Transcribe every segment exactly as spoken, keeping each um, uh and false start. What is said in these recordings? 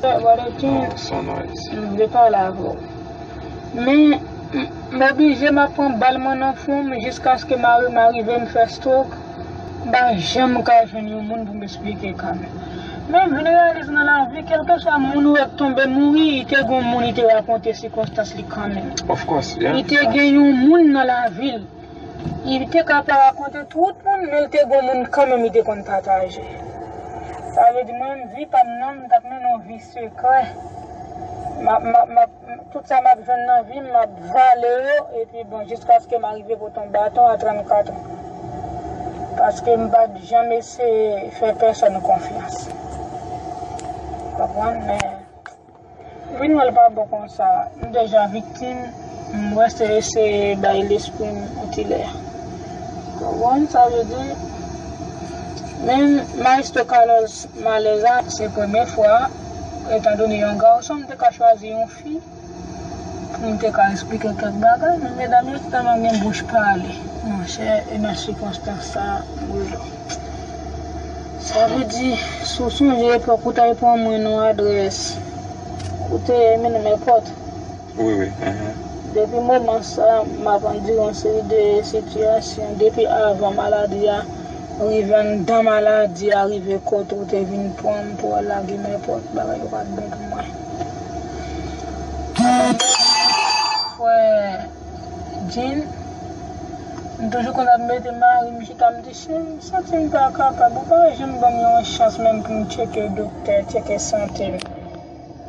Brother King, Son noise. M vle pale avè w. Men, m oblije m ap pran bal mwen nan fwon m jiskaske mari m arive m fè stroke. M pa janm ka jwenn yon moun pou m esplike ka m. Men, m vin reyalize nan lavi, kèlkeswa moun ou wè k tonbe mouri, te gen yon moun li te rakonte sikonstans li kanmenm. Of course, yeah. Li te gen yon moun nan lavi l. Li te ka pa rakonte tout moun, men l te gen moun kanmenm li te konn pataje. Sa vle di mwen, vi pa m nan, m t ap mennen yon vi sekrè. M ap, m ap, m ap, tout sa m ap jwenn nan vi m, m ap vale yo, epi bon, jiskaske m arive pote yon baton a trannkat an. Paske m pa t janm eseye fè pèsòn konfyans. Konprann? Men, vin wè l pa bon konsa. M deja viktim, m rete eseye bay lespri m yon ti lè. Konprann sa vle di? Men Maestro Carlos Maleza, se premye fwa, etandone yon gason, m te ka chwazi yon fi pou m te ka esplike kèk bagay, men medam yo tèlman gen bouch pale. Monchè, e nan sikonstans sa, m rele w. Sa vle di, si w sonje epòk ou t al pran mwen nan adrès, ou te mennen m èpòt. Wi, wi. Mhm. Depi moman sa, m ap andire yon seri de sitiyasyon. Depi avan maladi a rive, anndan maladi a rive, kote ou te vin pran m pou al lage m èpòt, bagay yo pa t bon pou mwen. Frè Jean, m toujou konn ap mete mari m chita, m di, cheri, m santi m pa kapab, ou pa janm ban m yon chans menm pou m tcheke doktè, tcheke sante m.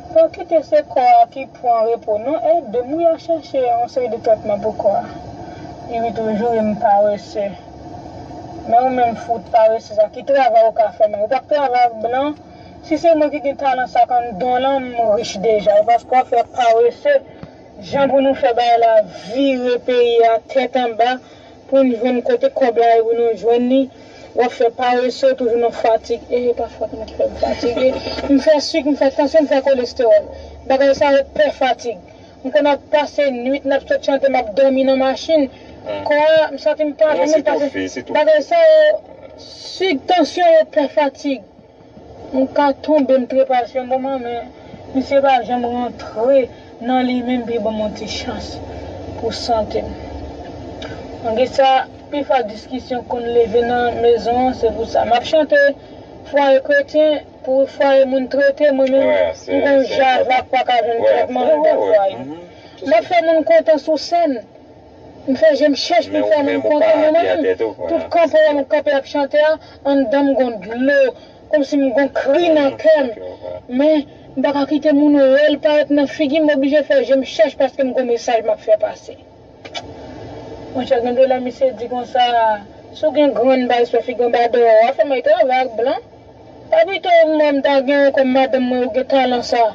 Pa kite se kò a ki pran repo non, ede m wi a chèche yon seri de tretman pou kò a. Epi toujou e m parese. Men ou menm fout parese sa, ki travay ou ka fè menm? Ou pa k travay ak blan? Si se mwen ki gen talan sa k anndan w lan, m rich deja. E paske w ap fè parese, jan pou nou fè bagay la vire peyi a tèt anba, pou n jwenn kote kòb la ye pou nou jwenn li, w ap fè parese, toujou nan fatig. E pa fòt mwen ki fè m fatige. M fè sik, m fè tansyon, m fè kolestewòl. Bagay sa yo pè fatig. M konn ap pase nwit, n ap sot chante, m ap dòmi nan machin. Kò a, m santi m pa vle menm pase. Bagay sa yo, sik, tansyon yo pè fatig. M ka tonbe, m trepase yon moman, men misye pa janm rantre nan li menm pou l ban m yon ti chans pou sante m. Malgre sa, pifwa diskisyon konn leve nan mezon an, se pou sa. M ap chante fwaye kretyen pou fwaye moun trete, mwen menm, m gon javak pa ka jwenn trètman anndan fwaye. M ap fè moun kontan sou sèn. M fè je m chèch pou m fè moun kontan, men mwen menm, tout kanpe m kanpe ap chante a, anndan m gon dlo, kòmsi m gon kri nan kè m. Men, m pa ka kite moun wè l parèt nan figi m, m oblije fè je m chèch paske m gon mesaj m ap fè pase. Monchè, gen de lè misye di konsa, si w gen grenn bay sou figi w anba dèyè w, w ap fè m al travay ak blan. Pa pito mwen m ta gen w kòm madanm mwen, ou gen talan sa,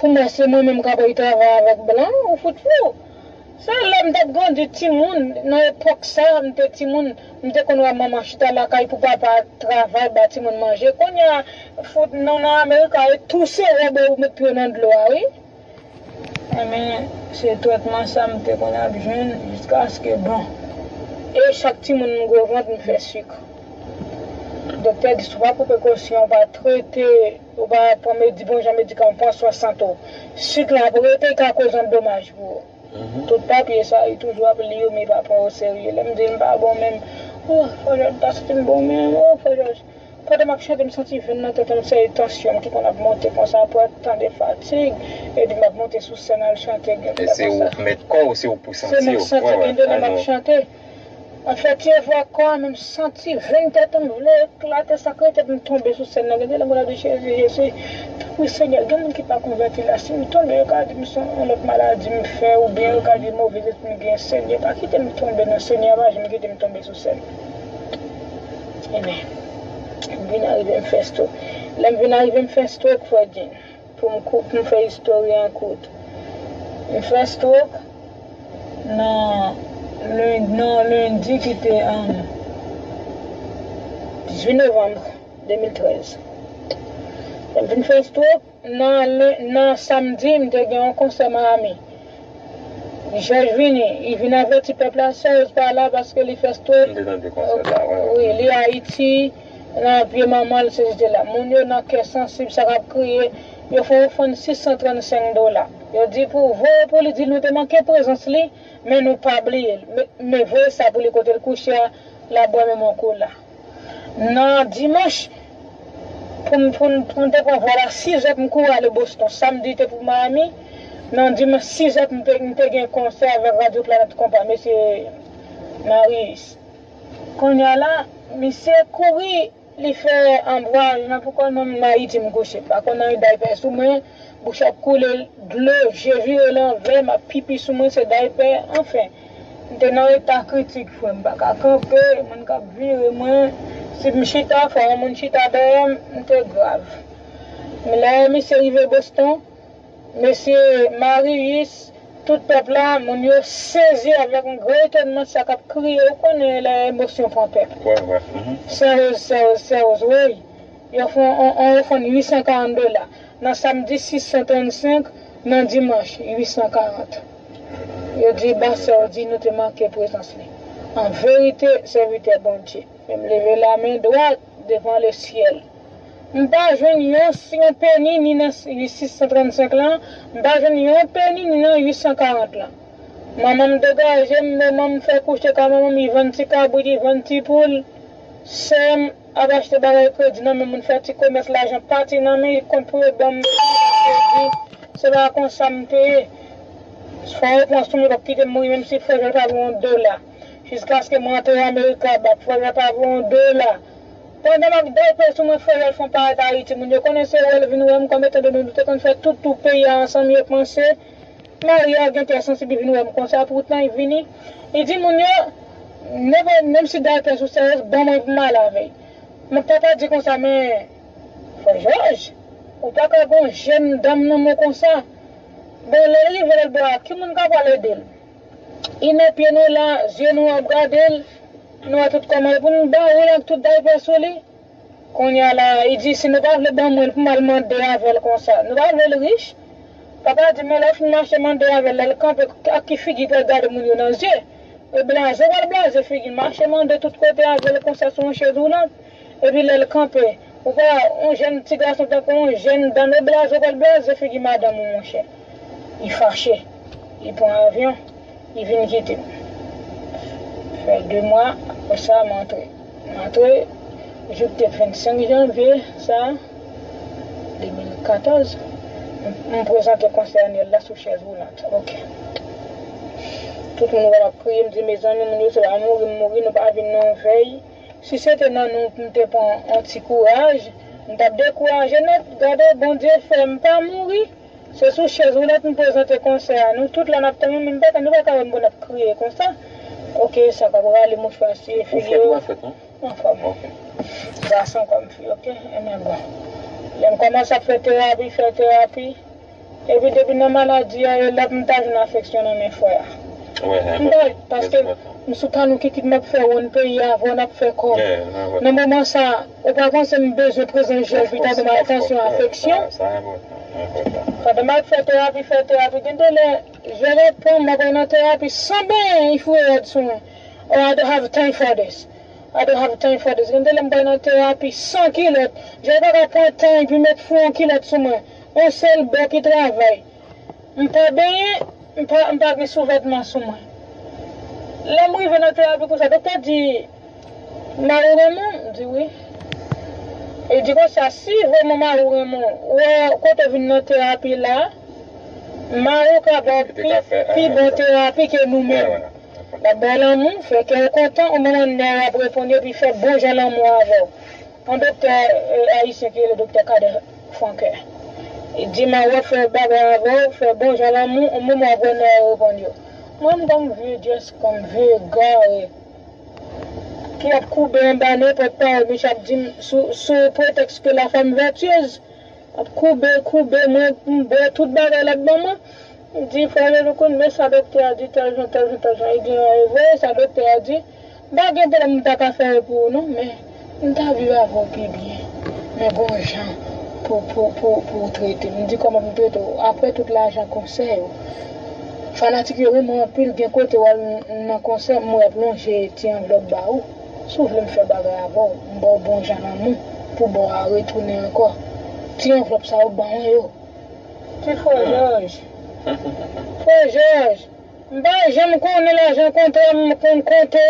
pou m wè se mwen menm k ap al travay avèk blan, ou fout fou. Se lè m t ap grandi timoun, nan epòk sa, m te timoun, m te konn wè manman chita lakay pou papa travay, ba timoun manje. Kounye a, fout nou nan Amerik la, e touse wòb ou met pye w nan dlo a, wi. Enben, se trètman sa m te konn ap jwenn jiskaske, bon. E chak timoun m gwo vant, m fè sik. Doktè di, si w pa pran prekosyon, w pa trete, ou pa pran medi-, bon jan medikaman, pran swen sante w, sik la ap rete, li ka koz yon domaj pou ou. Tout papye sa, li toujou ap li yo, men li pa pran yo serye. Lè m di l m pa bon menm, oh, Frè Jòj, m pa santi m bon menm, oh, Frè Jòj. Pandan m ap chante, m santi venn nan tèt mwen, se tansyon m ki konn ap monte konsa, apre tan de fatig, epi m ap monte sou sèn al chante, gen de lè konsa. E se ou k mèt kò w, se ou k pou santi w. Se mwen k santi, gen de lè m ap chante. M ap fè ti efò ak kò a, men m santi venn tèt mwen vle eklate, sa k rete pou m tonbe sou sèn nan. Gen de lè m konn ap di, Jezi, Jezi, tanpri Senyè, gen moun ki pa konvèti la, si m tonbe, yo ka di m se yon lòt maladi m fè, oubyen yo ka di move lespri m gen, Senyè, pa kite m tonbe non, Senyè, pa janm kite m tonbe sou sèn. Enben, m vin arive m fè stroke. Lè m vin arive m fè stroke, frè Jean, pou m kou-, pou m fè istòri an kout. M fè stroke nan len-, nan lendi ki te, um, dizuit novanm de mil trèz. Lè m vin fè stroke, nan len-, nan samdi, m te gen yon konsè Miami. Jòj vini, li vin avèti pèp la, Serge pa la paske li fè stroke. M te tande konsè la, wi, wi. Wi, li Ayiti, nan pye manman l, se jete la. Moun yo nan kè sansib, sa k ap kriye, Yo fè yon ofrann sis san trannsenk dola. Yo di pou voye pou li, di nou te manke prezans li, men nou pa bliye l. Men, men voye sa pou li kote l kouche a, l ap bwè menm yon kola. Nan dimanch, pou m, pou m, pou m te pran vòl a sizè pou m kouri ale Boston. Samdi te pou Miami. Nan dimanch sizè pou m te, m te gen konsè avèk Radio Planet Compas, mesye Marius. Kounye a la, misye kouri, li fè anbraj nan pou kò l, mwen menm Ayiti m kouche. M pa konn anyen daypè sou mwen, bouch ap koule dlo, je vire lanvè, m ap pipi sou mwen, se daypè, anfen. M te nan eta kritik, frè, m pa ka kanpe, moun k ap vire mwen. Si m chita, fò yon moun chita dèyè m, m te grav. Men lè misye rive Boston, mesye Marius, tout pèp la, moun yo sezi avèk yon gran etònman, sa k ap kriye, ou konnen lè emosyon pran pèp. Wè, wè. Mhm. Sè Woz, Sè Woz, Sè Woz, wi. Yo fè yon, yon, yon ofrann uit san karant dola. Nan samdi sis san trannsenk, nan dimanch uit san karant. Yo di ba Sè Woz, di nou te manke prezans li. An verite, sèvitè Bondye. Men m leve lamen dwat devan lesyèl. M pa jwenn yon, yon peni ni nan uit san trannsenk lan, m pa jwenn yon peni ni nan uit san karant lan. Manman m degaje m, manman m fè kouche kay manman m, li vann ti kabrit, li vann ti poul. Sè m ap achte bagay kredi nan men moun, fè ti komès, lajan pati nan men, li kont pou yo ban m kredi. Se pa konsa m te ye. Fò yo pran sou mwen, p ap kite m mouri, menm si frè Jòl pa voye yon dola. Jiskaske mwen antre Amerika, bak frè Jòl pa voye yon dola. Pandan m ap dèyè sou mwen, frè Jòl fè yon parèt Ayiti, moun yo konnen se wè l vin wè m, kòm etan done nou te konn fè tout tou peyi a ansanm, yo panse Maria gen kè sansib, li vin wè m konsa, poutan li vini. Li di moun yo, nenpòt, menm si daypè sou sèyèz, ban mwen pou m ale avè l. Men papa di konsa, men, frè Jòj, ou pa ka gon jèn dam nan men w konsa. Bon, lè l rive lòt bò a, ki moun k ap al ede l? Li nan pye nou la, zye nou ap gade l, nou wè tout kòman l pou nou ba ou l ak tout daypè sou li. Kounye a la, li di, si nou pa vle ban mwen l pou m al mande avè l konsa, nou pa vle l rich? Papa di, men lè w fin mache mande avè l, lè l kanpe, ak ki figi pou l gade moun yo nan zye? E blaze, w al blaze figi l, mache mande tout kote avè l konsa sou yon chèz woulant. Epi lè l kanpe, ou pa, yon jèn ti gason tankou yon jèn dam, e blaze, w al blaze figi madanm ou, monchè. Li fache, li pran avyon. Li vin kite m. Fè de mwa, apre sa, m antre. M antre, jou k te vennsenk janvye, sa, de mil katòz, m, m prezante konsè anyèl la sou chèz woulant. Ok. Tout moun wè m ap kriye, m di, mezanmi, moun yo, se pa mouri m mouri, nou pa vin nan yon vèy. Si se te nan nou, m te pran yon ti kouraj, m t ap dekouraje nèt. Gade, Bondye fè m pa mouri. Se sou chèz woulant m prezante konsè a. Nou tout la n ap tann, men m pa ka, nou pa ka wè m pou n ap kriye konsa. Ok, sa k ap rale mouchwa siye figi yo. Ou fèt, ou pa fèt, non? Anfòm. Ok. Gason kòm fi, ok? Ebyen bon. Lè m kòmanse ap fè terapi, fè terapi. Epi depi nan maladi a, e lòt m ta jwenn afeksyon nan men frè a. M pa, paske m sou tanou kikit m ap fè wonn peyi a, avè w n ap fè kòb. Nan moman sa, ou pa panse m bezwen prezans jèl, vitamin, atansyon, afeksyon? Pandan m ap fè terapi, fè terapi, gen de lè, jèl ap pran m, m ap nan terapi san benyen, li foure rad sou mwen. Oh, I don't have time for this. I don't have time for this. Gen de lè m pral nan terapi san kilòt. Jèl pa ka pran tan epi met fou yon kilòt sou mwen. Yon sèl bò ki travay. M pa benyen, m pa, m pa gen souvètman sou mwen. Lè m rive nan terapi konsa, doktè di, mari w renmen w? M di wi. Li di konsa, si vrèman mari w renmen w, wè kote w vin nan terapi la, mari w ka ba w pi, pi bon terapi ke nou menm. L ap ba w lanmou, fè kè w kontan, yon moman nèg ap reponn epi fè bon jan lanmou avè w. Yon doktè, eh, ayisyen ki rele doktè Kader Franquin. Li di m a wè fè bagay avè w, fè bon jan lanmou, yon moman w ap wè nèg yo reponn yo. Mwen m kòm vye dyès, kòm vye egare ki ap koube anba nenpòt pawòl misye ap di m sou, sou pretèks ke la femme vertueuse. Ap koube, koube, mwen, m bwè tout bagay l ap ban mwen. M di, frè Jean-Louis, men sa doktè a di, tèl jan, tèl jan, tèl jan. Li di, e vre, sa doktè a di. M pa gen pwoblèm, m ta ka fè l pou ou, non, men m ta viv avè w pi byen. Men gon jan pou, pou, pou, pou w trete m. M di, kòman pou m trete w? Apre tout lajan konsè yo, fanatik yo renmen w anpil, gen kote w al nan konsè, m wè y ap lonje ti anvlòp ba ou. Si w vle m fè bagay avè w, m ba w bon jan lanmou pou ba w a retounen ankò. Ti anvlòp sa yo ban mwen yo. Frè Jòj. Frè Jòj. M pa janm konnen lajan kontra m konn konte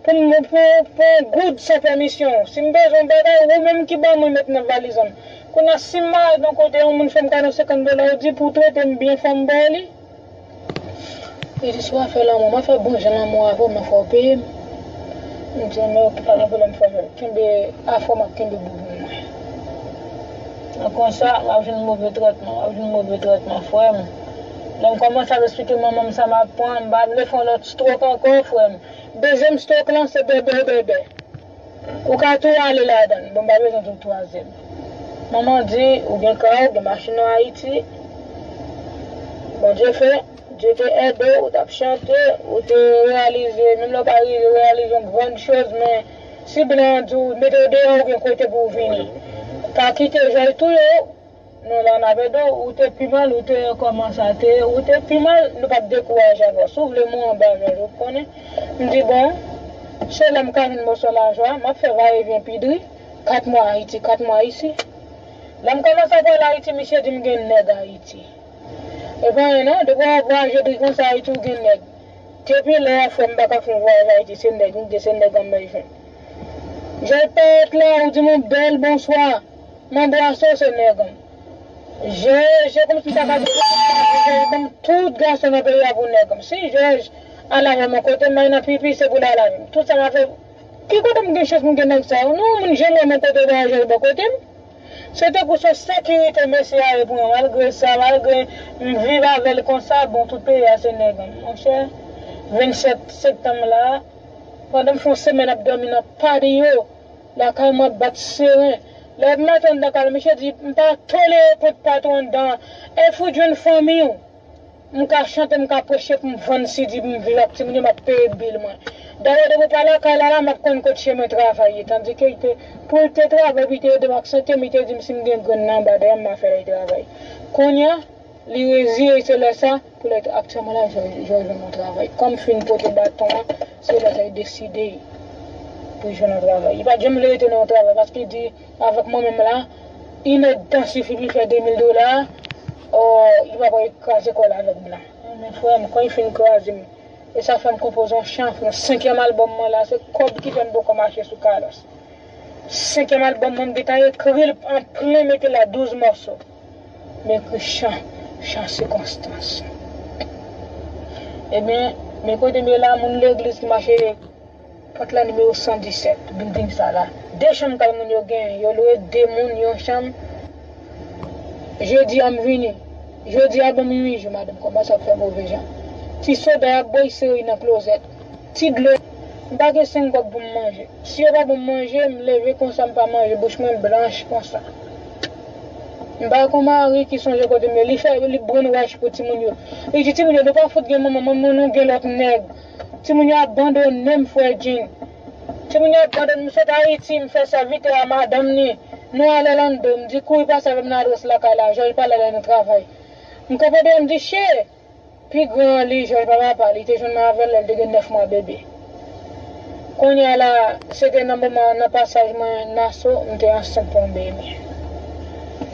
pou m pou pou yon goud san pèmisyon. Si m bezwen yon bagay, ou menm ki ban mwen met nan valiz an. Kounye a, si m marye nan kote yon moun fè m kado senkant dola, ou di pou w trete m byen, fò m ba w li. Li di, si w ap fè lanmou, m ap fè bon jan lanmou avè w, men fò w peye m. M di, men oke, pa gen pwoblèm, frè Jòj. Kenbe afè w, m ap kenbe boubou mwen. Nan konsa, w ap jwenn move tretman, w ap jwenn move tretman, frè m. Lè m kòmanse ap esplike manman m sa m ap pran, m pa vle fè yon lòt stroke ankò, frè m. Dezyèm stroke lan, se bèbè, bèbè. Ou ka tou ale ladan l. Bon, m pa bezwen tou twazyèm. Manman di, ou gen kay, ou gen machin nan Ayiti. Bondye fè, Dye te ede w, ou t ap chante, ou te reyalize, menm lè w pa rive reyalize yon grann choz, men si blan an di w mete w deyò, ou gen kote pou w vini. Pa kite Jòj touye w. Non, la n ap ede w, ou te pi mal, ou te kòman sa te ye, ou te pi mal, nou p ap dekouraje avè w. Si w vle mwen anba Jòj, ou konnen. M di, bon, se la m ka jwenn moso lajan, m ap fè vayevyen pi dri, kat mwa Ayiti, kat mwa isi. Lè m kòmanse ap al Ayiti, misye di m gen nèg Ayiti. E pa anyen non, depi w ap vwayaje dri konsa Ayiti, ou gen nèg. Depi lè a, frè m, m pa ka fè yon vwayaj Ayiti, se nèg m gen, se nèg an m bezwen. Jòj parèt la, ou di m yon bèl bonswa. M anbrase w, se nèg an. Je, je kòmsi m ta ka di, Jòj ban m tout gason nan peyi a pou nèg an. Si Jòj al avè m yon kote, m al nan pipi, se pou l al avè m. Tout sa m ap fè, ki kote m gen chans pou m gen nèg sa yo? Non, moun, je mwen, men kote w al, Jòj bò kote m. Se tankou se yon sekirite mesye a ye pou mwen. Malgre sa, malgre m viv avè l konsa, bon, tout peyi a se nèg an. Monchè, vennsèt septanm la, pandan m fè yon semèn ap dòmi nan patio, lakay mwen ap bat seren. Lè m antre anndan kay la, misye di, m pa tolere kont patwon anndan. Èske w jwenn fanmi w? M ka chante, m ka preche pou m vann si di pou m viv ak timoun yo, m ap peye bil mwen. Dayè, depi w pa lakay la, la, m ap konn kot chemen travay ye. Tandike, li te, pou l te travay, pou l te ede m ak sante m, li te di m si m gen grenn nan anba dèyè m, m a fè l travay. Kounye a, li reziye, se lè sa, pou lè aktyèlman la, Jòj, Jòj jwenn yon travay. Kòm m fin pote baton an, se lè sa, li deside pou l jwenn yon travay. Li pa t janm vle rete nan yon travay, paske li di, avèk mwen menm la, inèdtan sifi pou l fè de mil dola, o, li pa pral kraze kò l avèk blan. Men frè m, kan li fin kraze m, e sa fè m konpoze yon chan, yon senkyèm albòm mwen la, se kòb ki fè m poko mache sou kalòs. Senkyèm albòm mwen, m gentan ekri l an plen, mete la douz mòso. M ekri chan, chan sikonstans. Ebyen, men kote m ye la, moun legliz ki mache pòt la nimewo san disèt, bilding sa la. De chanm kay moun yo genyen, yo lwe de moun yon chanm. Jedi a m vini. Jodi a ban m uit jou, madanm kòmanse ap fè move jan. Ti soda y ap bwè, y sere nan klozèt. Ti dlo, m pa gen senk kòb pou m manje. Si yo pa ban m manje, m leve konsa, m pa manje, bouch mwen blanch konsa. M pa gen yon mari ki sonje kote m ye. Li fè, li brainwash pou timoun yo. Li di timoun yo, nou pa fout gen manman, manman nou gen lòt nèg. Timoun yo abandone m, frè Jean. Timoun yo abandone m, m sot Ayiti, m fè sèvitè a madanm ni. Nou al Orlando, m di kouri pase avè m nan adrès lakay la, Jòj pral ale nan travay. M kanpe deyò, m di, che! Pi gran an li, Jòj pa papa, li te jwenn mwen avè l lè l te gen nèf mwa bebe. Kounye a la, se te nan moman, nan pasaj mwen Naso, m te ansent pou yon bebe.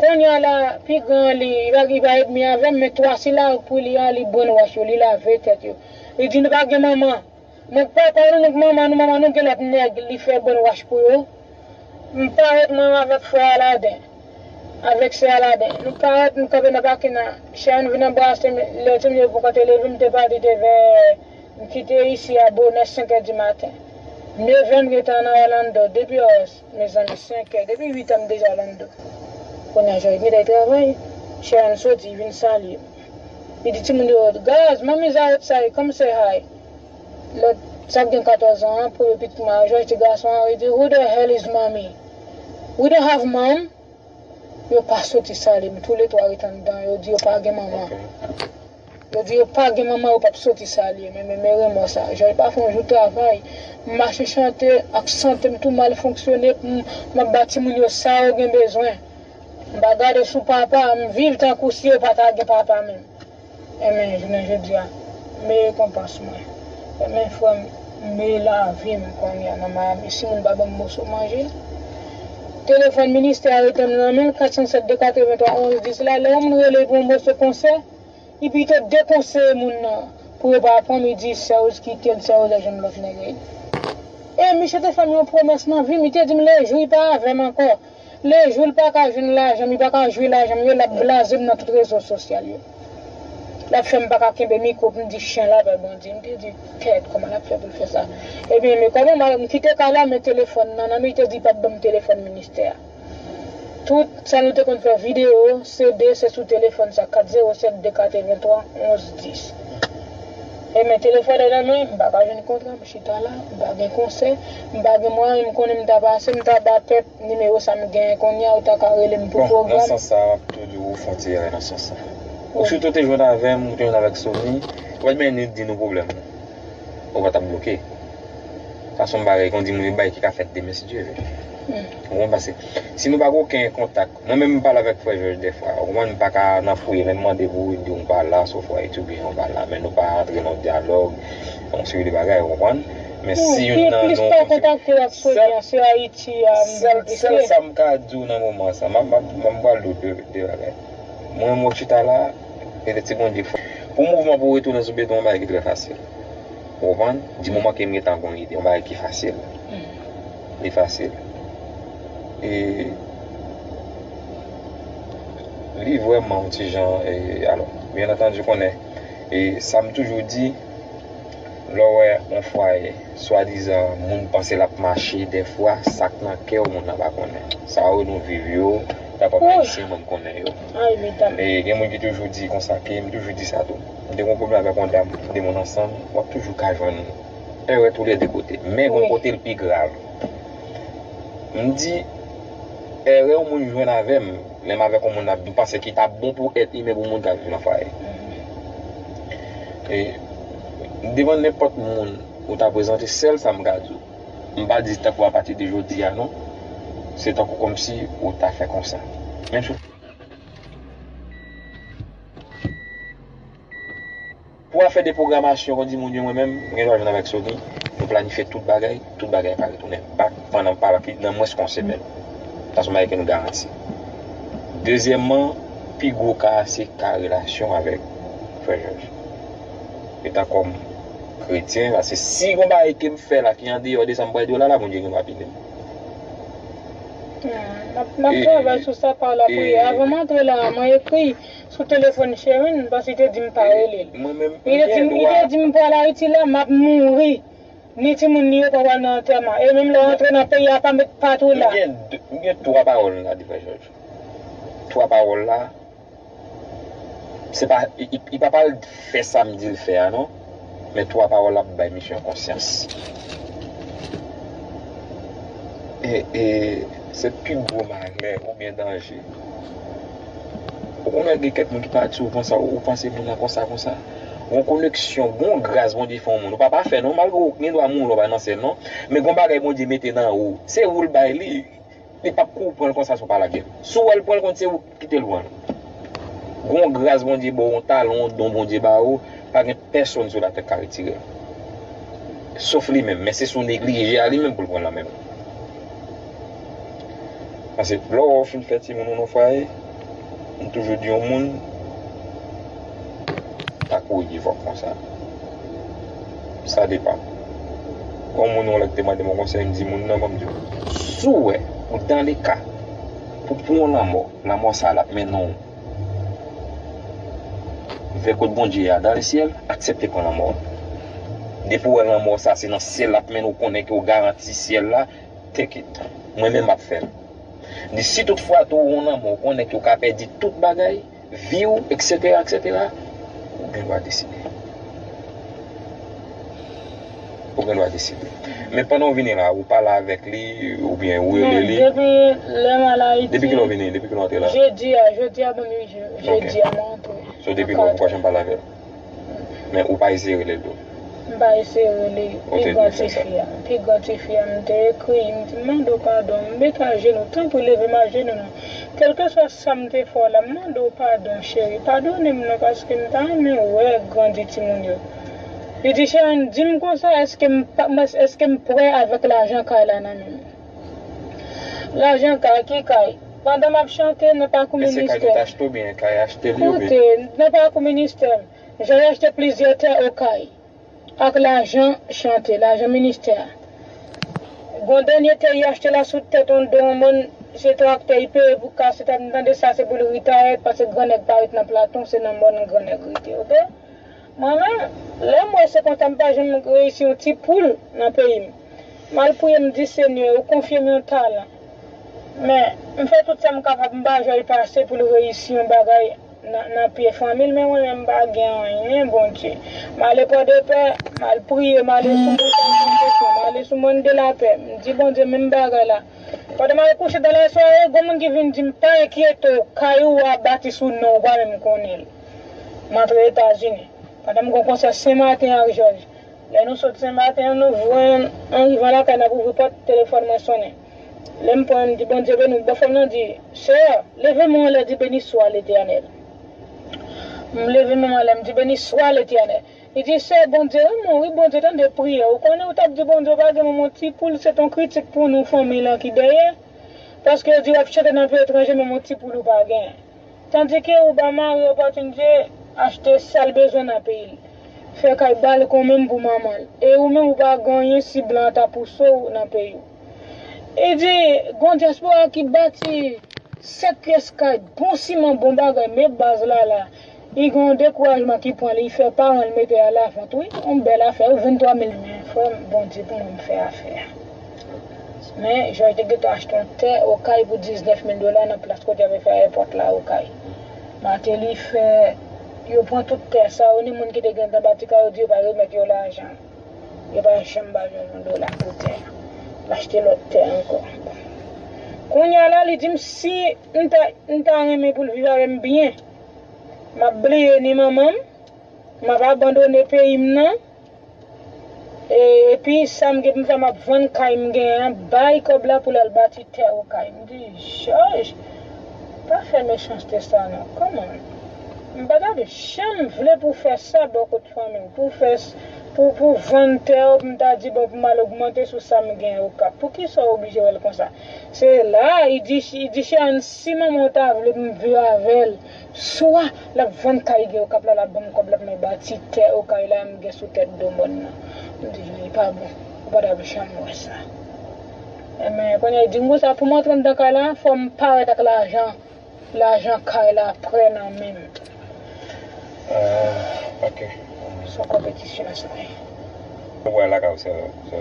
Kounye a la, pi gran an li, li pa, li pa edmi avè m, men twa sila pou li a, li brainwash yo, li lave tèt yo. Li di nou pa gen manman. Donk papa nou, donk manman nou, manman nou gen lòt nèg, li fè brainwash pou yo. M parèt mwen avèk frè Aladen, avèk sè Aladen. Nou parèt, nou kanpe nan pakin nan. Sharon vin anbrase m, lè timoun yo poko te leve, m te pati te vè, m kite isi a bonè senk è di maten. Nèf è m gentan nan Orlando, depi os, mezanmi, senk è, depi uit è m deja Orlando. Kounye a Jòj gentan travay, Sharon soti, vin salye m. Li di timoun yo, guys, mommy's outside, come say hi. Lòt, sa k gen katòz an an, premye pitit mwen a, Jòj ti gason an, li di, who the hell is mommy? We don't have mom. Yo pa soti salye m, toulètwa ret anndan, yo di yo pa gen manman. Yo di yo pa gen manman, yo p ap soti salye m, men, men, men renmò sa. Jòj pa fè yon jou travay. M mache chante ak sante m tou mal fonksyone, m, m ap ba timoun yo sa yo gen bezwen. M pa gade sou papa, m viv tankou si yo pa ta gen papa menm. Enben, jounen jodi a, m rekonpans mwen. Enben, frè m, m lavi m kounye a nan Miami. Si moun pa ban m moso manje, Telefòn ministè a rete nan men l, kat san sèt de katrevenntwa onz dis la, lè yon moun rele pou yon moso konsè, li pito dekonseye moun nan pou yo pa pran m, li di sè Rose kite l, sè Rose al jwenn lòt nèg. E misye te fè m yon pwomès nan vi m, li te di m lejou li pa avè m ankò, lejou l pa ka jwenn lajan m, li pa ka jwi lajan m yo, l ap blaze m nan tout rezo sosyal yo. L ap fè m pa ka kenbe mikwo pou m di chen la pè Bondye. M te di, kèt, kòman l ap fè pou l fè sa? Ebyen, men kòman m, m kite kay la, men telefòn nan nan men, li te di li p ap ban m telefòn ministè a. Tout sa nou te konn fè videyo, C D, se sou telefòn sa, kat zewo sèt de katrevenntwa onz dis. E men telefòn nan nan men, m pa ka jwenn kontra, m chita la, m pa gen konsè, m pa gen mwayen, m konnen m ta pase, m ta ba pèp nimewo sa m genyen kounye a, ou ta ka rele m pou pwogram. Bon, nan sans sa, m ap tou di w ou fè yon ti erè nan sans sa. Ou sitou te jwenn avè m, ou te jwenn avèk Sony, ou pa t menm di nou pwoblèm ou. Ou pa t ap bloke. Sa se yon bagay, kon di moun, yon bagay ki ka fèt demen, si Dye vle. Ou konprann? Paske si nou pa gen okenn kontak, mwen menm m pale avèk frè Jòj dèfwa, ou konprann, m pa ka nan fouye, menm mande pou di w pa la, so fwa etidye ou pa la, men nou pa antre nan dyalòg, yon seri de bagay, ou konprann? Men si youn nan nou kontakte w ak Sony an, se Ayiti a, sèl, sèl sa m ka di w nan moman sa, m ap, m ap, m ap pral di w de, de bagay. Mwen, mwen chita la, e ti Bondye fò. Pou mouvman pou retounen sou beton, yon bagay ki trè fasil. Ou konprann? Di moman ke m gentan gon ide, yon bagay ki fasil. Li fasil. E li vrèman yon ti jan, e, alò, byen antandi, konnen, e sa m toujou di, lè w wè yon fwaye, swadizan moun panse l ap mache, dèfwa, sa k nan kè w, moun nan pa konnen. Sa yo nou viv yo, ta kòm Ayisyen, mwen m konnen yo. E gen moun ki toujou di konsa, ke m toujou di sa tou. M te gen yon pwoblèm avèk yon dam, de moun ansanm, w ap toujou ka jwenn erè toulède kote. Men gen yon kote l pi grav. M di, erè yon moun jwenn avè m, lè m avèk yon moun ap, m panse ki t ap bon pou èt imen pou moun k ap viv nan fwaye. E, devan nenpòt moun ou ta prezante, sèl sa m ka di w. M pa di tankou apati de jodi a non. Se tankou kòmsi ou ta fè konsa. Menm si pou afè de pwogramasyon, kon di moun yo, mwen menm, m gen dwa jwenn avèk Sony, nou planifye tout bagay, tout bagay pa retounen bak pandan pa nan mwens ke yon semèn. Sa se yon bagay ke nou garanti. Dezyèmman, pi gwo ka a se ka relasyon avèk frè Jòj. Etan kòm kretyen, paske si gon bagay ke m fè la ki andeyò de sa m pral di w la, la, Bondye gen dwa pini m. Hmm, m ap, m ap travay sou sa pa lapriyè. Avan m antre la, mwen ekri sou telefòn Sherine, paske li te di m pa rele l. Li te di m, li te di m pral Ayiti la, m ap mouri. Ni timoun li yo pa pral nan antèman. E menm lè w antre nan peyi a, pa met pat ou la. M gen, m gen twa pawòl m ka di frè Jòj. Twa pawòl la, se pa, li, li, li pa pral fè sa m di l fè a non. Men twa pawòl la ap bay misye yon konsyans. E, e, se pi gwo malè oubyen danje. Ou konnen gen kèk moun ki pa di w konsa, ou panse moun nan konsa, konsa. Gon koneksyon, gon gras Bondye fè yon moun. Ou pa pafè non, malgre ou gen dwa mouri, ou pa nan syèl non. Men gon bagay Bondye mete nan ou. Se ou l bay li. Li p ap kou pran l konsa si w pa lage l. Si w wè l pran l kont se ou ki kite l pran l. Gon gras Bondye ba w, yon talan, yon don Bondye ba ou, pa gen pèsonn sou latè k ka retire l. Sof li menm, men se si w neglije a li menm pou l pran l nan men w. Paske lè w wè w fin fè timoun ou nan fwaye, m toujou di yon moun, pa kouri vòk konsa. Sa depann. Yon moun yon lè ki te mande m yon konsèy, m di moun nan, ban m di w. Si w wè, ou dans le cas, pou pran yon lanmò, lanmò sa l ap mennen w vè kot Bondye a, dans le ciel, aksepte pran lanmò. Depi w wè lanmò sa se nan syèl l ap mennen w, konnen ke w garanti syèl la, take it. Mwen menm m ap fè l. Di si tout fwa tou ou nan lanmò, ou konnen ke w ka pèdi tout bagay, vi w, etsetera, etsetera, ou gen dwa deside. Ou gen dwa deside. Men pandan w vini la, ou pale avèk li, oubyen ou rele li. Depi lè m al Ayiti. Depi kilè w vini? Depi kilè w antre la? Jedi a, jodi a ban m uit jou. Jedi a mwen antre. So depi lè w poko janm pale avè l? Men ou pa eseye rele l tou? M pa eseye rele l. Pi gran tifi a, pi gran tifi a, m te ekri, m di, m mande w padon, m met ajenou, tanpri leve m ajenou non. Kèlkeswa sa m te fè w la, m mande w padon, cheri, padone m non, paske m ta renmen wè grandi timoun yo. Li di, Sherine, di m konsa, èske m pa, èske m prè avèk lajan kay la nan men m? Lajan kay, ki kay? Pandan m ap chante nan pakou ministè. Koute, nan pakou ministè, Jòj achte plizyè tè Okay ak lajan chante, lajan ministè a. Gon dènye tè y achte la sou tèt yon do yon moun, se traktè y peye pou kase tèt, m tande sa se pou l retire, paske gran nèg pa ret nan Platon, se nan mòn gran nèg rete, oke? Mwen menm, lè m wè se konsa, m pa janm reyisi yon ti poul nan peyi m. M al priye, m di, Senyè, ou konfye m yon talan. Men, m fè tout sa m kapab, m pa jwe l pase pou l reyisi yon bagay nan, nan pye fanmi l, men mwen menm, m pa gen anyen, Bondye. M ale Pòdepè, m al priye, m ale sou Montay Santosyon, m ale sou Mòn de Lapè. M di, Bondye, menm bagay la. Pandan m al kouche dan lasware, gon moun ki vin di m, pa enkyete w, kay ou a bati sou non w, ou pa menm konnen l. M antre Etazini. Pandan m gen yon konsè Senmaten ak Jòj. Lè nou sot Senmaten an, nou jwenn, an rivan lakay, n ap ouvri pòt, telefòn mwen sonnen. Lè m pran, m di, Bondye beni w. Bòfrè m nan di, Sè, leve men w anlè, di, Beni swa Letènèl. M leve men m anlè, m di, Beni swa Letènèl. Li di, Sè, Bondye renmen w, wi, Bondye tande priyè w. Ou konnen, ou t ap di Bondye w pa gen menm yon ti poul, se t yon kritik pou nou, fanmi lan ki dèyè. Paske yo di w ap chante nan peyi etranje, menm yon ti poul ou pa gen. Tandike ou ba mari w opòtinite achte sa l bezwen nan peyi l. Fè kay balkon menm pou manman l. E ou menm ou pa gen anyen si blan an ta pouse w nan peyi w. E di, gon dyaspora ki bati sèt pyès kay, bon siman, bon bagay, men baz la la. Li gen yon dekourajman ki pran li, li fè paran l mete a lavant, wi. Yon bèl afè, wi, venntwa mil, men frè m, Bondye pou mwen, m fè afè a. Men, Jòj te gentan achte yon tè Okay pou diznèf mil dola nan plas kote y ap fè ayewopò la Okay. Martelly fè, yo pran tout tè sa yo, ni moun ki te gentan bati kay yo di yo pa remèt yo lajan. Yo pa janm ba Jòj yon dola pou tè a. L achte lòt tè ankò. Kounye a la, li di m si m ta, m ta renmen pou l viv avè m byen, m ap bliye ni manman m, m ap abandone peyi m nan, e, epi sa m gen pou m fè, m ap vann kay m genyen an, bay kòb la pou l al bati tè Okay. M di, Jòj, pa fè mechanste sa non. Kòman? M pa t ap janm vle pou w fè sa bò kot fanmi w, pou w fè s-, pou, pou w vann tè w, pou m ta di, bon, pou m al ogmante sou sa m gen Okap. Poukisa w oblije wè l konsa? Se la, li di, li di, Cheyenne, si manman w ta vle pou m viv avè l, swa l ap vann kay gen Okap la, l ap ban m kòb la pou mwen bati tè Okay la m gen sou tèt do mòn nan. M di, li pa bon, ou pa t ap janm wè sa. Enben, kounye a, li di m konsa, pou m antre anndan kay la, fò m parèt ak lajan. Lajan kay la prè nan men m. Ah, ok. Se yon konpetisyon sa ye. Ou wè lakay ou sè, sè.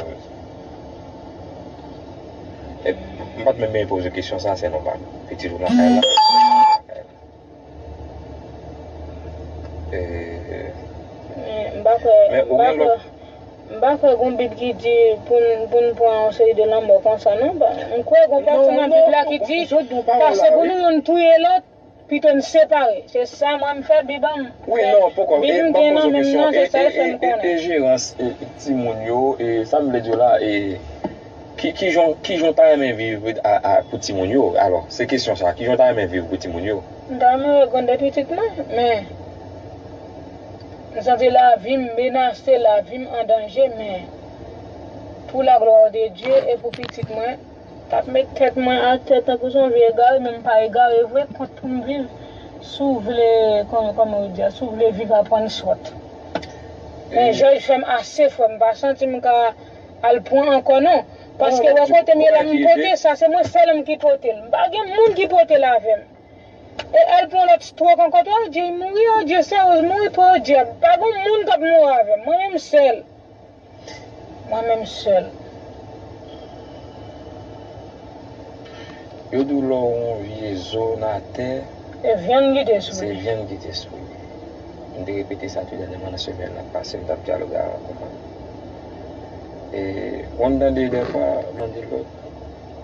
E, m pa t menm bezwen poze kesyon sa, sè non pa. Pitit ou lakay la. E, men m pa kwè, men m ou pa gen kwè. Lòt M pa kwè gon Bib ki di pou n, pou n pran yon seri de lanmò konsa, non. M kwè gon pati nan Bib la ki di, pase pou nou youn touye lòt, pito n separe. Se sa mwen m fè Bib an m. Wi, non, poko. Bib m gen nan men m nan, se sa l fè m konnen. E, e, e, e jerans, e, timoun yo, e, sa m vle di w la, e, ki, ki jan, ki jan w ta renmen viv a, a, pou timoun yo? Alò, se kesyon sa, ki jan w ta renmen viv pou timoun yo? M ta renmen wè grann de pitit mwen, men. M santi lavi m menase, lavi m an danje, men pou la glwa de Dye e pou pitit mwen, t ap met tèt mwen atè tankou se yon vye egare, men m pa egare vre, kont pou m viv. Si w vle, kòman, kòman yo di a, si w vle viv, aprann sòt. Men Jòj fè m ase, frè m, m pa santi m ka al pran ankò, non. Paske wè kote m ye la, m pote sa, se mwen sèl m ki pote l. M pa gen moun ki pote l avè m. E al pran lòt strok ankò, tou, Adje mouri, Adje seryoz mouri, pran Adje. Pa gon moun k ap mouri avè m. Mwen menm sèl. Mwen menm sèl. Yo di w lè w yon vye zo nan tè, e vyann ki te sou li. Se vyann ki te sou li. M te repete sa tou dènyèman nan semèn nan pase, m t ap dyaloge avè yon konprann. E, ou konn tande dèfwa, mande lòt,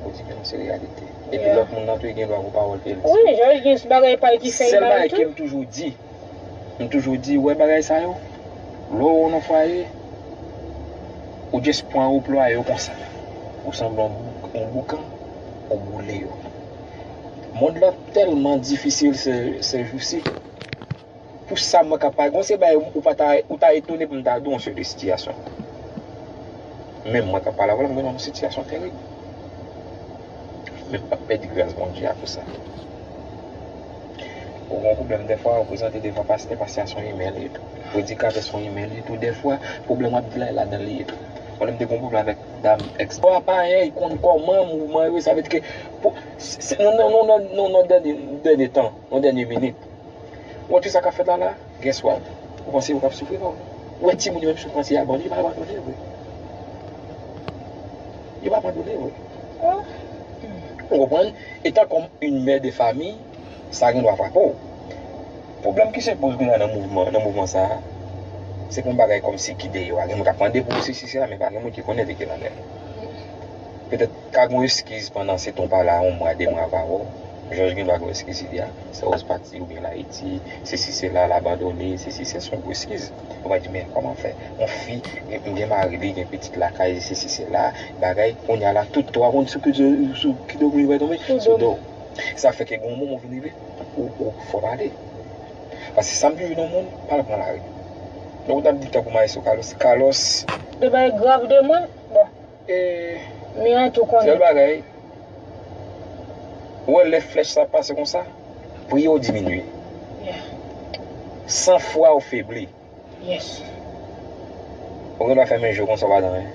ou di, men non, se reyalite. Epi lòt moun nan tou, li gen dwa gon pawòl ke l di. Wi, Jòj gen bagay pa l ki fè l mal tou. Sèl bagay ke m toujou di, m toujou di, wè bagay sa yo, lè w nan fwaye, ou just pran, ou plwaye yo konsa. Ou sanble yon bou-, yon boukan, ou boule yo. Mond lan tèlman difisil se, se jousi. Pou sa mwen ka pale, gon se bagay ou pa ta, ou ta etone pou m ta di w yon seri de sitiyasyon. Menm mwen k ap pale avè w la, m gen yon sitiyasyon terib. Pèdi gras Bondye a pou sa. Ou gen pwoblèm dèfwa, ou prezante devan pastè, pastè a se yon imè li ye tou. Predikatè se yon imè li ye tou, dèfwa, pwoblèm w ap di la, e ladan l li ye tou. Mwen menm, m te gen yon pwoblèm avèk dam èks. Bon, apa, y konn kòman mouvman yo, sa vle di ke, pou, se, se, nan, nan, nan, nan, nan dènye, dènye tan, nan dènye minit. Ou wè tout sa k ap fèt la, la, guess what? Ou panse yo p ap soufri, non? Ou wè timoun yo menm soufrans, y abandone, yo pa abandone vre. Yo pa abandone vre. Ou konprann? Etan kòm yon mè de fami, sa gen dwa frape w. Pwoblèm ki se poze kounye a nan mouvman, nan mouvman sa a, se pou yon bagay kòmsi ki deyò a. Gen moun k ap mande pou ou sesi sela, men pa gen moun ki konnen de ki l anlè. Petèt ka gen yon eskiz pandan se tan w pa la, yon mwa, de mwa, pa wè w. Jòj gen dwa gen yon eskiz li a. Sa w pati oubyen l Ayiti, sesi sela, l abandone, sesi se son gwo eskiz. Ou va di, men kòman fè? Yon fi, m gen mari, li gen pitit lakay, sesi sela, bagay, kounye a la, tout twa moun sou ki, sou ki do moun yo va tonbe? Sou do. Sa fè ke gen yon moman w vin rive, ou, ou fò pale. Paske sa m toujou di yon moun, pa al pran lari. Donk, ou t ap di tankou Maestro Carlos. Carlos. De bagay grav de mwen, bon. E, men an tou konnen. Sèl bagay, ou wè lè flèch sa ap pase konsa, priye w diminye. Yeah. San fwa w febli. Yes. Ou gen dwa fèmen je w konsa, ou pa dan anyen.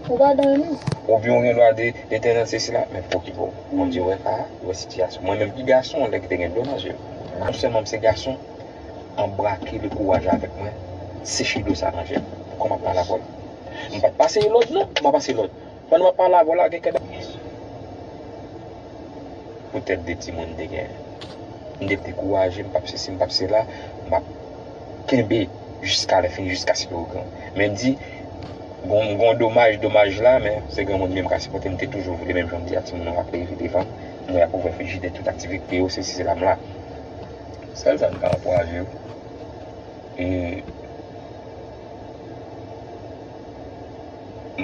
Ou pa dan anyen, non. Oubyen ou gen dwa di, Letènèl, se sila, men pokipe w. Bondye wè ka, li wè sitiyasyon. Mwen menm ki gason, lè ki te gen dlo nan je m. Non sèlman m se gason, anbrake le kouraj avèk mwen, seche dlo sa nan je m. Kòman m ap pale avè w? M pa t pase lòd, non, m pa pase lòd. Pandan m ap pale avè w la, gen kèk poutèt de timoun m te genyen. M te dekouraje, m p ap sesi, m p ap sela, m ap kenbe jiska lè fini, jiskaske yo gran. Men m di, gon, gon domaj, domaj la, men se granmoun li menm ka sipòte m, te toujou vle, menm jan m di a, timoun yo ap leve devan m, m wè y ap ouvè frijidè, tout aktivite yo, sesi sela, m la. Sèl sa m ka ankouraje yo. E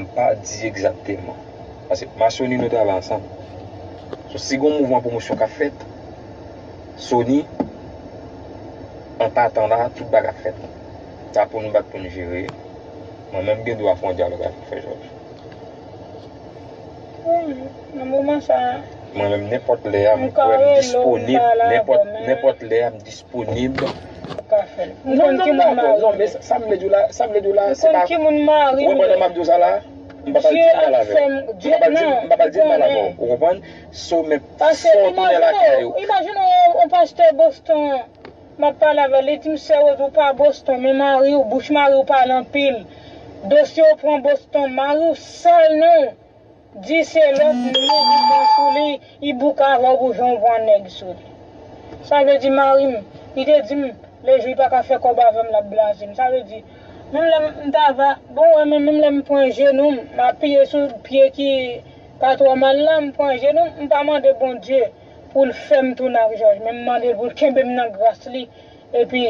m pa di egzakteman. Paske m a Sony, nou travay ansanm. So, si gon mouvman pwomosyon k ap fèt, Sony, an patan la, tout bagay ap fèt. Sa pou n bat pou n jere. Mwen menm gen dwa fè yon dyalòg avèk Frè Jòj. Wi, nan moman sa a. Mwen menm, nenpòt lè a, m kwè m disponib. Nenpòt, nenpòt lè a, m disponib. Ou ka fè l. M konn ki moun mari m. Non, men sa, sa m vle di w la, sa m vle di w la, se pa. M konn ki moun mari m. Ou konprann sa m ap di w sa la? M pa pral di mal avè w. M pa pral di, m pa pral di mal avè w. Ou konprann? So, men, so, tounen lakay ou. Imajine w, yon pastè Boston. M ap pale avè l, li di m, "Sè Rose, ou pa Boston, men mari w, bouch mari w pale anpil. Dosye w pran Boston, mari w sal non. Di se lòt non li pran sou li, li bouke avè w pou jan w pran nèg sou li." Sa vle di mari m, li te di m, le jou li pa ka fè kòb avè m, l ap blaze m. Sa vle di, menm lè m ta va, bon, wè, men menm lè m pran jenou m, m apiye sou pye ki pa twò mal la, m pran jenou m, m pa mande Bondye pou l fè m tounen ak Jòj, men m mande l pou l kenbe m nan gras li, epi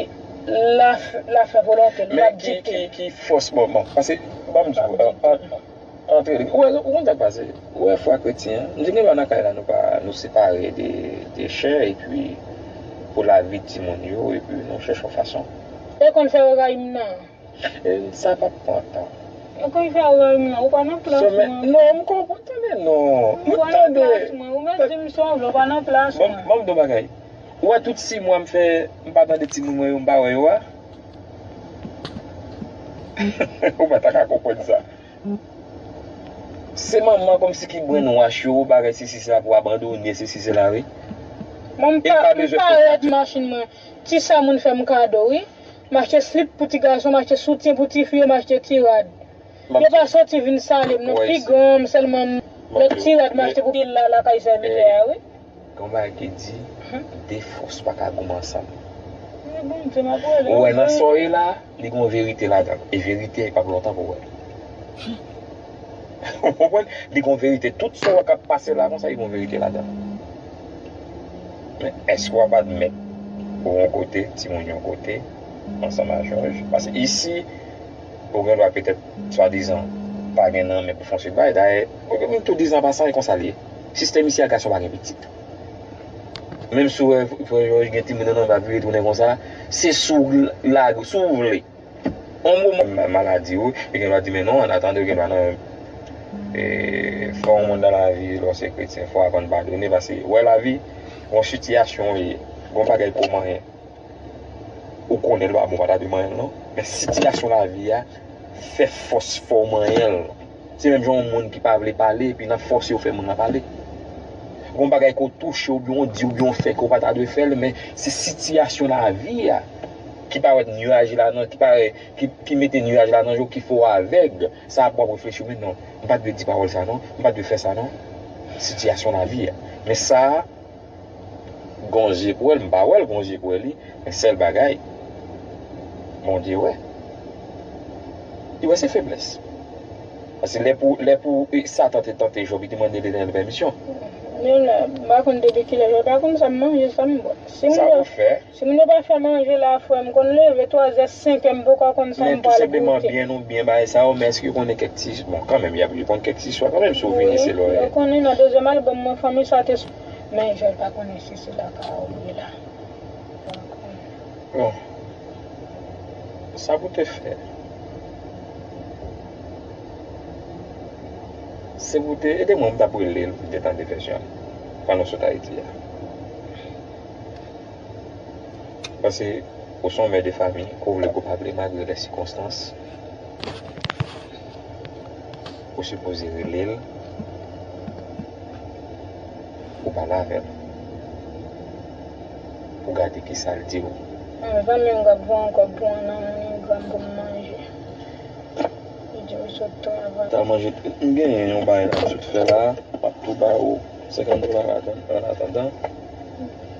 l a, l a fè volonte l, l ap dikte. Men ki, ki, ki fòs, bon, bon, paske, ban m di w, an, an, antre, ou wè, ou konn sa k pase, ou wè fwa kretyen an, m di gen dwa nan kay la, nou pa, nou separe de, de chè, epi pou lavi timoun yo, epi nou chèche yon fason. E konn fè yo rayi m nan. E sa p ap pran tan. E konn fè w rayi m nan, ou pa nan plas mwen. Non, m konprann, tande non. M tande. Ou pa nan plas mwen, ou mèt di m sa w vle, ou pa nan plas mwen. Bon, ban m di w bagay. Ou wè tout sis mwa m fè, m pa tande timoun mwen yo, m pa wè yo a. Ou pa ta ka konprann sa. Se manman kòmsi ki brainwash yo, bagay sesi sela pou abandone, sesi sela, wi. Mwen m pa, m parèt machin mwen. Ti sa moun fè m kado, wi. M achte slip pou ti gason, m achte soutyen pou ti fi yo, m achte ti rad. Yo pa soti vin sale m non, pi gran m sèlman m, lòt ti rad m achte pou pil la lakay sèvitè a, wi. Gen yon bagay ki di, de fòs pa ka goumen ansanm. Ou wè nan sa w ye la, li gen yon verite ladan l. E verite a, li p ap lontan pou w wè l. Ou konprann? Li gen yon verite. Tout sa w wè k ap pase la konsa, li gen yon verite ladan l. Men èske w ap admèt ou yon kote, timoun yon kote, ansanm a Jòj? Paske isi, ou gen dwa petèt, swadizan, pa gen nan men pou fè yon seri bagay. Dayè, tou dizan pasan, e konsa l ye. Sistèm isi a, gason pa gen pitit. Menm si w wè frè Jòj gen timoun nan men l ap vire tounen konsa, se si w lage, si w vle. Yon moman maladi, wi, yo gen dwa di, men non, an atandan, yo gen dwa nan, e, Fò yon moun nan lavi, lè w se kretyen, fò w aprann padone, paske wè lavi, yon sitiyasyon w ye, yon bagay pou w manyen. Ou konnen l pa bon, w pa ta dwe manyen l non. Men sitiyasyon lavi a fè fòs fè w manyen l. Se menm jan yon moun ki pa vle pale, epi nan fòse yo fè moun nan pale. Gon bagay ke w touche, oubyen w di, oubyen w fè ke w pa ta dwe fè l, men se sitiyasyon lavi a ki parèt nyaj la nan, ki parèt, ki, ki mete nyaj la nan je w, ki fè w avèg. Sa ap w ap reflechi, men non, m pa t dwe di pawòl sa non, m pa t dwe fè sa non. Sitiyasyon lavi a. Men sa, gon je pou wè l, m pa wè l gon je pou wè li, men sèl bagay, Bondye wè. Li wè se feblès. Paske lè pou, lè pou, e, Satan te tante Jòb, li te mande Letènèl pèmisyon. Men la, m pa konn depi kilè, m pa konn sa m manje, sa m bwè. Si m Sa pou fè. Si moun yo pa fè manje la, frè m, konn leve twazè, senkè, m poko konn sa Men m tou pral senpleman, goute. Byen ou byen bagay sa yo, men èske yo konnen kèk ti, bon, kanmenm, y ap, yo konn kèk ti swa kanmenm, si w vini Wi, se lò yo konnen nan dezyèm albòm mwen, fanmi sa te s-, men Jòl pa konnen si se la ka ou ye la. Bon, sa pou te fè, se pou te ede mwen, m t ap rele l pou te tande vèsyon l, pandan w sot Ayiti a. Paske ou se yon mè de fanmi, ke w vle ke w pa vle, malgre lè sikonstans, ou sipoze rele l, ou pale avè l, pou gade kisa l di w. Mwen zanmi m ap voye yon kòb pou yon nan MoneyGram pou m manje. Li di m sot travay. T al manje, m genyen yon bagay la m sot fè la, m ap tou ba ou senkant dola ladan, an atandan.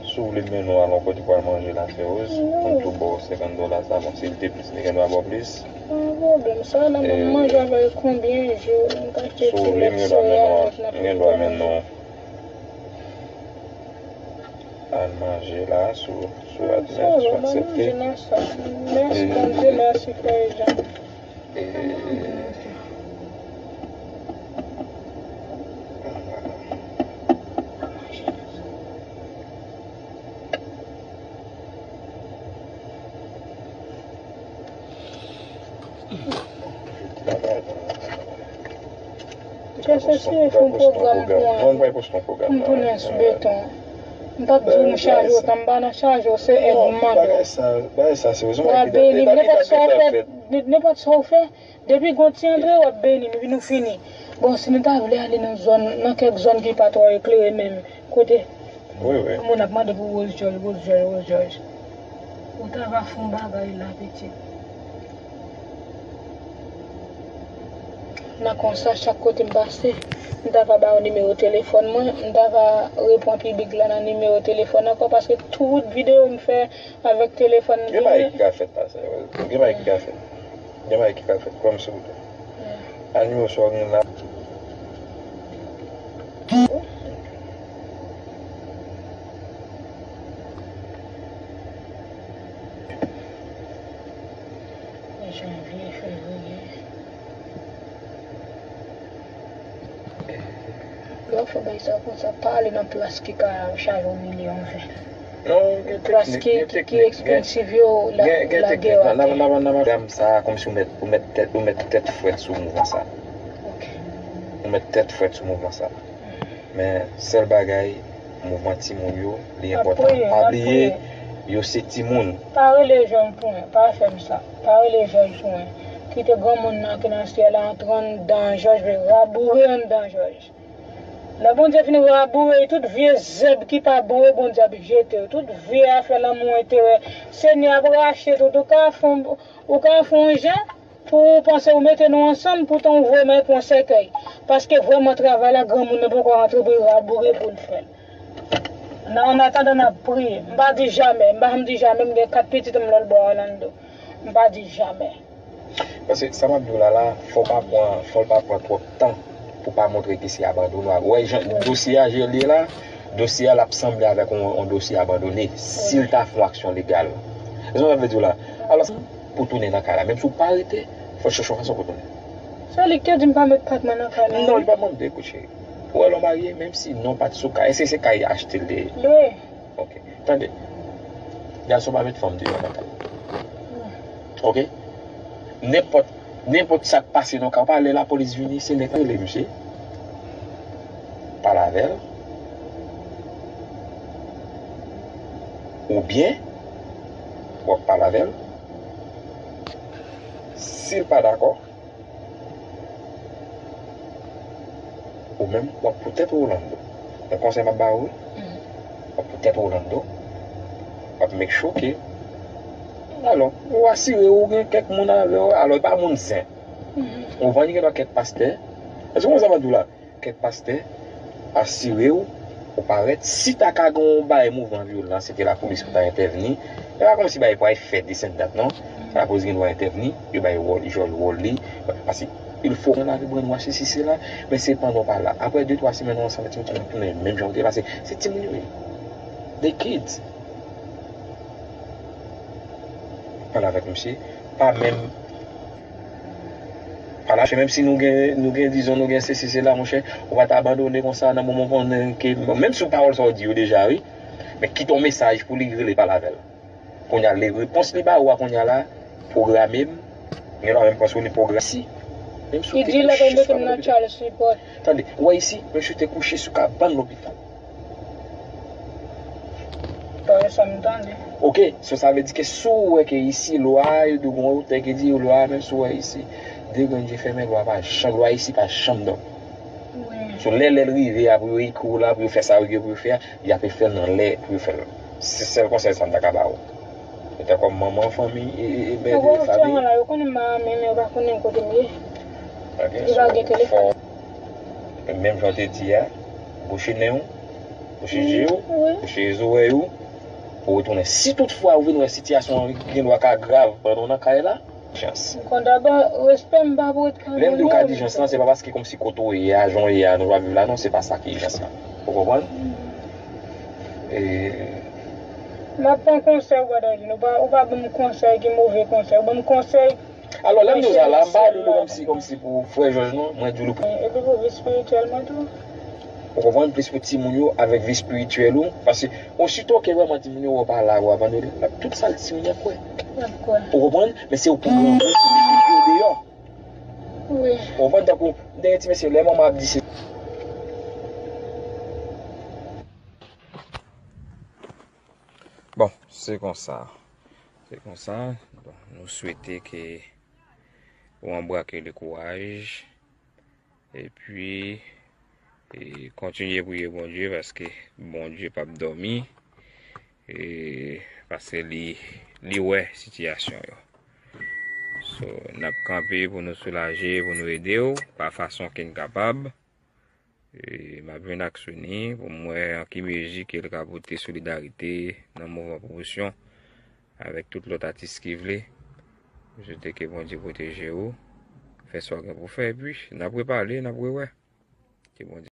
Si w vle m mennen w al yon kote pou al manje la, se woz, pou m tou ba w senkant dola sa, bon, si l te plis, li gen dwa ba w plis. Pa gen pwoblèm, sa la, m ap manje avè l konbyen jou, m ka achte ti lèt soya avèk nan. M gen dwa mennen w al manje la, si w, si w admèt, si w aksepte. Mèsi, Bondye, mèsi, frè Jean. E, Kè se si fè yon pwogram pou mwen. Mwen, m pral poste yon pwogram pou m tounen sou beton. M p ap di w m chaje w tan, m pa nan chaje w, se èd m mande w. Bagay sa, bagay sa, serye. W ap beni m, nenpòt sa w fè, nenpòt sa w fè, depi gon ti antre, w ap beni m, epi nou fini. Bon, si nou ta vle ale nan zòn, nan kèk zòn ki pa twò eklere menm, kote Wi, wi. Moun ap mande pou Rose George, Rose George, Rose George. Ou ta va fè yon bagay la, pitit. Nan konsa, chak kote m pase, m ta va ba yo nimewo telefòn mwen, m ta va reponn piblik la nan nimewo telefòn ankò, paske tout videyo m fè avèk telefòn m Gen bagay ki ka fèt la, sè. Gen bagay ki ka fèt. Gen bagay ki ka fèt. Kwè m, silvouplè. Al nimewo sa w gen la. Janvye, fevriye. Lè w fè bagay sa konsa, pa ale nan plas ki ka chaje w milyon ven. Non, gen teknik, gen teknik. Plas ki, ki, ki ekspansiv yo, la, gen, gen teknik. Lage yo atè. Nan, nan, nan, nan, nan, sa, kòmsi ou mèt, ou mèt tèt, ou mèt tèt frèt sou mouvman sa. Ok. Ou mèt tèt frèt sou mouvman sa. Men, sèl bagay, mouvman timoun yo, li enpòtan. Pa bliye, yo se timoun. Pa rele jèn pou mwen, pa fè m sa. Pa rele jèn pou mwen. Kite granmoun nan ki nan syèl la antre anndan jòj, vle raboure anndan jòj. Lè Bondye fin raboure, tout vye zèb ki pa bon yo, Bondye ap jete yo. Tout vye afè lanmou, enterè, Senyè ap rache tout. Ou ka fè yon, ou ka fè yon jan, pou w panse w mete nou ansanm, poutan w voye m al pran sèkèy. Paske vrèman travay la, granmoun nan poko rantre pou l raboure pou l fè l. Nan, an atandan, n ap priye. M pa di jamè, m pa janm di jamè, m gen kat pitit m lòt bò Orlando. M pa di jamè. Paske sa m ap di w la la, fò w pa pran, fò l pa pran twòp tan pou w pa montre ke se abandone. W ap wè jan dosye a, jan l ye la, dosye a l ap sanble avèk yon, yon dosye abandone, si l ta fè yon aksyon legal. Ou konprann sa m vle di w la? Alò, pou tounen nan kay la, menm si w pa rete, fò w chèche yon fason pou tounen. Se li ki te di m pa met pat mwen nan kay la. Non, li pa mande, kout cheri. Ou wè lè w marye, menm si non pa t sou kay, èske se kay achte l te ye? Lwe. Ok. Tande. Gason pa met fanm deyò nan kay. Ok? Nenpòt, nenpòt sa k pase nan kay ou, pa lè lapolis vini, se nèg la rele misye. avè l, oubyen w ap pale avè l. Si l pa dakò, ou menm, w ap pou tèt ou Orlando. Yon konsèy m ap ba ou, wi. W ap pou tèt ou Orlando. W ap make sure ke, alò, ou asire w gen kèk moun avè w. Alò, e pa moun zen. Ou konprann, gen dwa kèk pastè. Èske w konn sa m ap di w la? Kèk pastè asire w, ou parèt. Si ta ka gen yon bagay mouvman vyolan, se te lapolis pou ta entèvni. E pa kòmsi bagay pral fèt, this and that, non. Lapolis gen dwa entèvni, yo bay wòl, jòl wòl li. Paske il fo konn lave bran nwa, sesi, sela, men se pandan w pa la. Apre de, twa semèn, ou ansanm, ti moun tounen menm jan w te ye, paske se timoun yo ye. They kids. Pale avèk misye. Pa menm Pa lache, menm si nou gen, nou gen, dizon, nou gen sesi, sela, monchè, ou pa ta abandone konsa nan moman w konnen ke, menm si w pawòl sa w di yo deja, wi, men kite yon mesaj pou li rele pale avè l. Kounye a, li, repons li ba ou a kounye a la, pwograme m, gen lwa menm panse w li pwograme si. Menm si w te kouche sou kabann lopital. Tande, ou wè isi, menm si w te kouche sou kabann lopital. Parèy sa m tande. Ok, so sa vle di ke si w wè ke isi lwa, yo di w gon otè ki di lwa, menm si w wè isi, de grenn je fèmen, lwa pa janm, lwa isi pa janm dòmi. Wi. So lè, lè l rive a pou yo ekri w la, pou yo fè sa yo gen pou yo fè a, y ape fè l nan lè pou yo fè l. Se sèl konsèy sa m ta ka ba ou. Petèt kòm manman fanmi, e, e, e, mè de fanmi. Yo konnen m pa renmen, men yo pa konnen kote m ye. Ok, yo pa gen telefòn. Menm jan w te di a, bouche nen w, bouche je w, wi, bouche zòrèy ou, pou retounen. Si toutfwa ou vin wè sitiyasyon an gen dwa ka grav pandan w nan kay la, ijans. M konn dabò, respè m pa pou ret kay mwen. Lè m di w ka di ijans lan, se pa paske kòmsi kote w ye a, jan w ye a, nou pa viv la, non, se pa sa ki ijans lan. Ou konprann? E, m ap pran konsèy ou, Brother Jean. Ou pa, ou pa ban m konsèy ki move konsèy. Ou ban m konsèy. Alò, lè m di w sa la, m pa di w li kòmsi, kòmsi pou frè Jòj, non. Mwen di w li pou. Epi pou vi espirityèl mwen tou. Ou konprann? Plis pou timoun yo avèk vi espirityèl ou. Paske osito ke vrèman timoun yo wè w pa la, w abandone, tout sa timoun yo ap kwè. Y ap kwè. Ou konprann? Men se ou pou granmoun pou mete yo deyò. Wi. Ou konprann? Tankou, dènye ti mesye, lè manman ap di se. Bon, se konsa. Se konsa. Bon, nou swete ke ou anbrake le kouraj. Epi, e, kontinye priye Bondye, paske Bondye p ap dòmi. E, paske li, li wè sitiyasyon yo. So, n ap kanpe pou nou soulaje, pou nou ede w, pa fason ke n kapab. E, m ap jwenn ak Sony pou m wè an ki mezi ke l ka pote solidarite nan mouvman pwomosyon avèk tout lòt atis ki vle. M swete ke Bondye pwoteje ou, fè sa w gen pou fè, epi n ap repale, n ap rewè. Ke Bondye